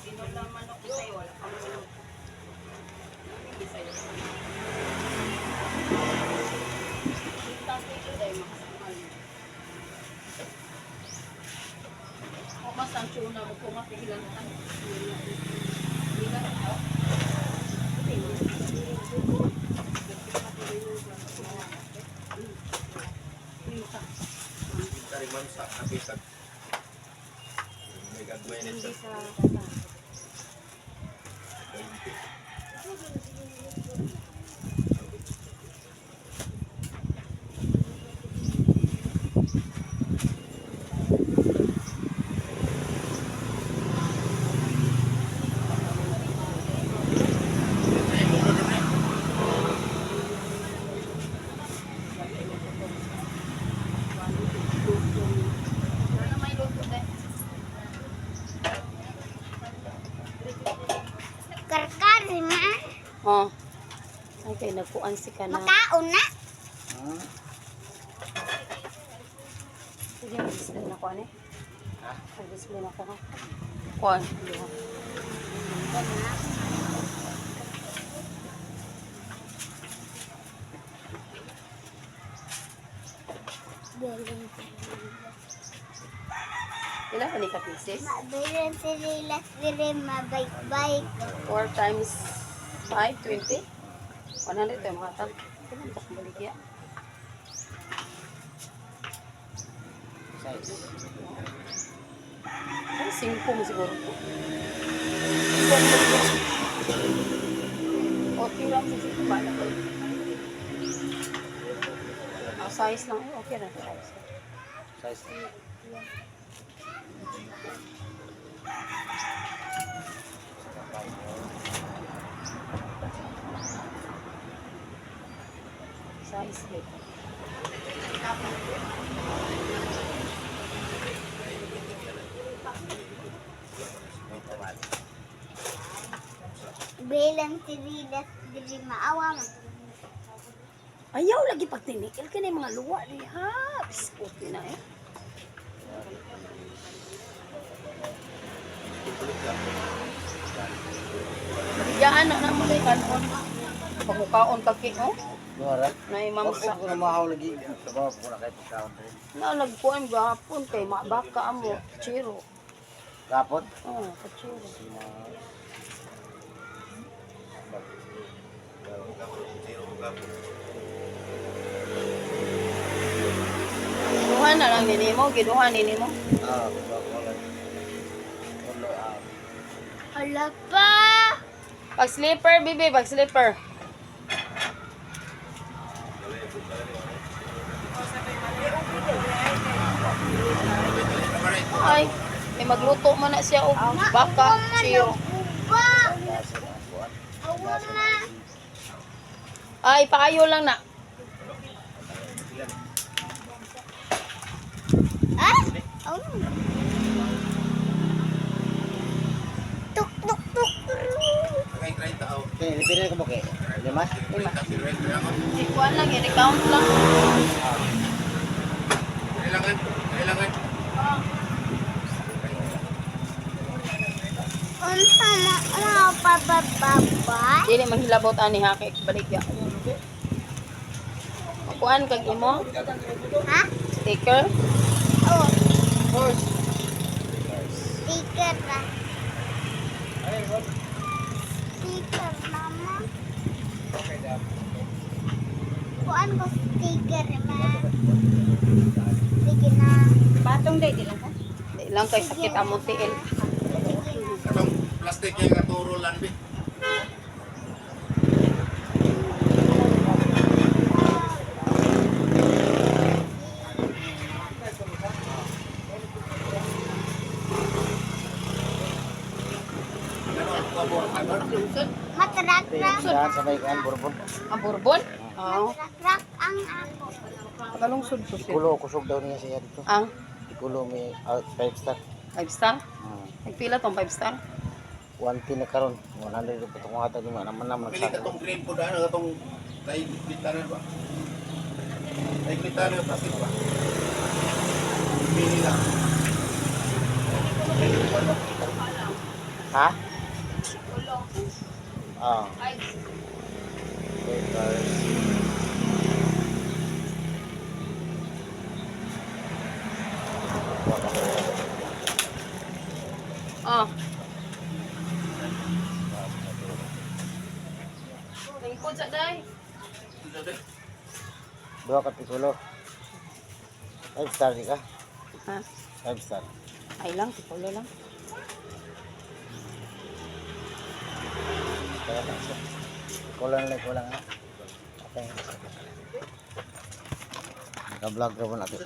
Tinulang manok ko sa'yo, wala kang manok. Hindi sa'yo. Kita dahil makasakal mo. O mas ang tuna mo kung mapigilan ka. Hindi na ako. Kari ma'am sa kapisag. May gagmay na Hindi siya. sa 20. Ano may luto de? Karkar ma. Oh. Ay kay nagkuan si kana. Makaon na. Sige, mag-display na ko ani. Ha? Mag-display na ko ha. Kuan, duha. Pila pa ni ka pieces? Mabilin si Rilas diri mabike-bike. 4 times 5, 20. 100 tayo makatag. Pila ba kung baligya? Size. Ay, 5 mo siguro to. Singko mo baligya. O, tira mo sa 5 ba? Ah, size lang. Eh, okay na. Size. Size. Size. Eh. Bilang si Rilas diri maawa man. Ayaw lagi pag tinikil ka na yung mga luwa ni ha. Biskot na eh. Bigyan na na mo kay kanon. Pagmukaon ka ki oh. Luara. Nay mamsa. Wag ko na mahaw lagi. Sabaw ko na kay pagkaon rin. Na nagkuan gahapon kay mabaka amo chiro. Gapon. Oh, kachiro. Giduhan na lang nini mo, giduhan nini mo. Ah, ko lang. Ulo ah. Hala pa. Pag slipper, bibi, pag slipper. Ay, may magluto man na siya og baka, chiro. Uba. Lasa na kuan. Awa ma. Ay, paayo lang na. Ah? Oh. Tuk tuk tuk. Kay 30 oh. Kay lipin ko mo kay. Lima. Lima. 30 ako. Si Kuan lang, i-recount lang. Kailangan, kailangan. Unsa ma mga pabababa? Dili manghilabot ani ha kay baligya. Kuan kag imo Ha? sticker. Oh. Sticker na. Sticker, mama. Kuan ko sticker, ma. Sige na. Patong day, di lang ka? Di lang kay sakit among tiil. Sige na. Katong plastic yung katuro lang bi. Matrak-rak. Daan sa may kuan bourbon. Ang bourbon? Oo. Matrak-rak ang ako. Kalungsod to siya. Ikulo kusog daw niya siya dito. Ang Ikulo may out 5 star. 5 star? Hmm. Nagpila tong 5 star? 1 na karon. 100 ko tong hatag mo naman naman Pili sa. katong green po daan katong tay litanan ba. Tay litanan plastic ba. Mini lang. Alam. Ha? Ulo. Ah, Ay, papers. oh. Lingkod sa day. Duha ka pikulo. 5 star di ka? Ha? 5 star. Ay lang, pikulo lang. Kaya na siya. Kulang lang, kulang na. Okay. Naka-vlog ra po natin.